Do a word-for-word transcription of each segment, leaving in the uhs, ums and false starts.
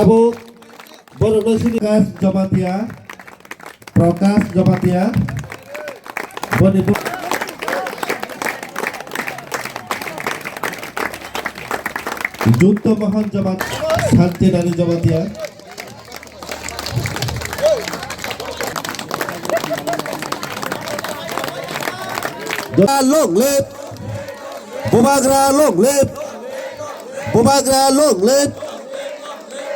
Abo borokno sini Prakash Jamatia, Prakash Jamatia, boni bo-, Jutta Mohan Jamatia, Santi Rani Jamatia. Long live! Bubagra long live! Bubagra long live!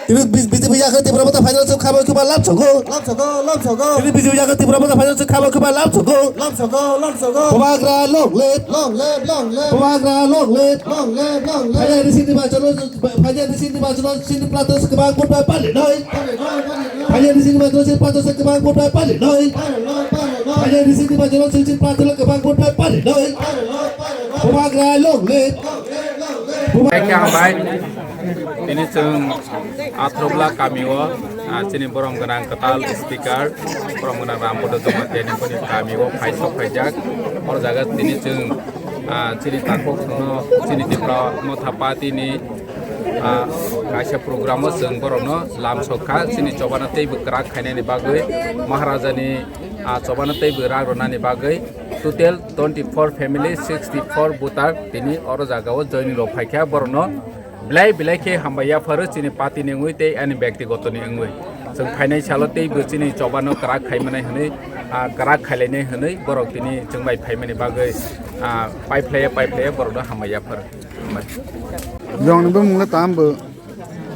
Tini B J P yakha Tipra Motha final se khama khiba lam sogo. Lam sogo, lam sogo. Tini B J P yakha Tipra Motha final se khama khiba lam sogo. Lam sogo, lam sogo. Bubagra long live! Long live, long live. Bubagra long live! Long live, long live. Phaiya ni sini ba chalo, phaiya ni sini ba chalo, sini plato se khama goodbye pali noi. Pali noi, pali noi. Phaiya ni sini ba chalo, sini plato se khama goodbye pali noi. Pali noi, pali noi. Phaiya ni sini ba chalo, sini plato se khama goodbye pali noi. Pali noi, pali noi. Bubagra long live! Long live, long live. Thank you, hambai. Tini chwng Athrobla kamio, ah, chini borom gwnang kwtal speaker, borom gwnang Rambodo Jamatia ni boni kamio phaisok phaijak. Or jaga tini chwng, ah, chini takhuk no, chini Tipra Motha Party ni, ah, kaisa program o chwng borokno lam sok kha. Chini chobana teibo kwrak khainani bagwi, Maharaja ni, ah, chobana teibo rak rwnani bagwi total twenty four family, sixty four voter tini oro jaga o joining rok phaikha. Borokno belai belai khe hambai yapharo chini party ni wngwi tei ani byaktigoto ni wngwi. Chwng phainai salo teibo chini chobano kwrak khaimanai hwnwi, ah, kwrak khailainai hwnwi borok tini chwng bai phaimani bagwi, ah, paiphlaiya paiphlaiya borokno hambai yapharo. Jongni bumung le tam bo?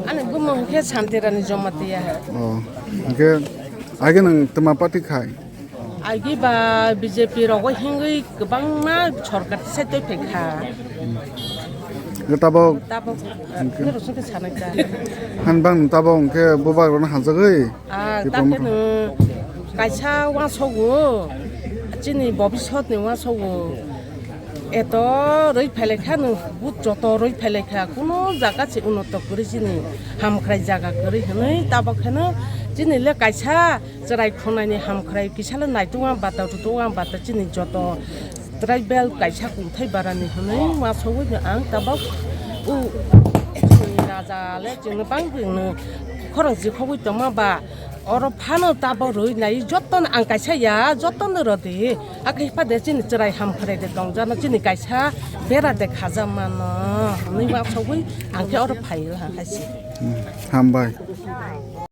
Ani bumung khe Santirani Jamatia. Oh, hingke age nang tama party khai? Agi ba B J P rogo hingwi kwbangma sorkar tisai twi phaikha. Tabok. Tabok, eh, nirok songkhe sanai ta. Han bang tabok hingke bubagrano hanjagwi. Ah, Tipra ta khe Motha. Nwng kaisa uansukgo, chini bobiswtni uansukgo. Eto rwi phailaikha nwng, but joto rwi phailaikha, kuno jaga se unoto kwrwi chini hamkhrai jaga kwrwi hwnwi. Tabok kheno chini le kaisa chwrai khwnaini hamkhrai kisalo naitukma bata rutukma bata chini joto tribal kaisa kungthai barani hwnwi uansugwi no ang tabok u chini raja le chwngno bang bwino khorang jikhogwi tongma ba oro phano tabok rwi nai jotono ang kaisa ya jotono rwdi. Hakhe phade chini chwrai hamkhrai de tongjano chini kaisa bera de khajakmano hwnwi uansugwi ang khe oro phaio hakhe se. Hmm, hambai.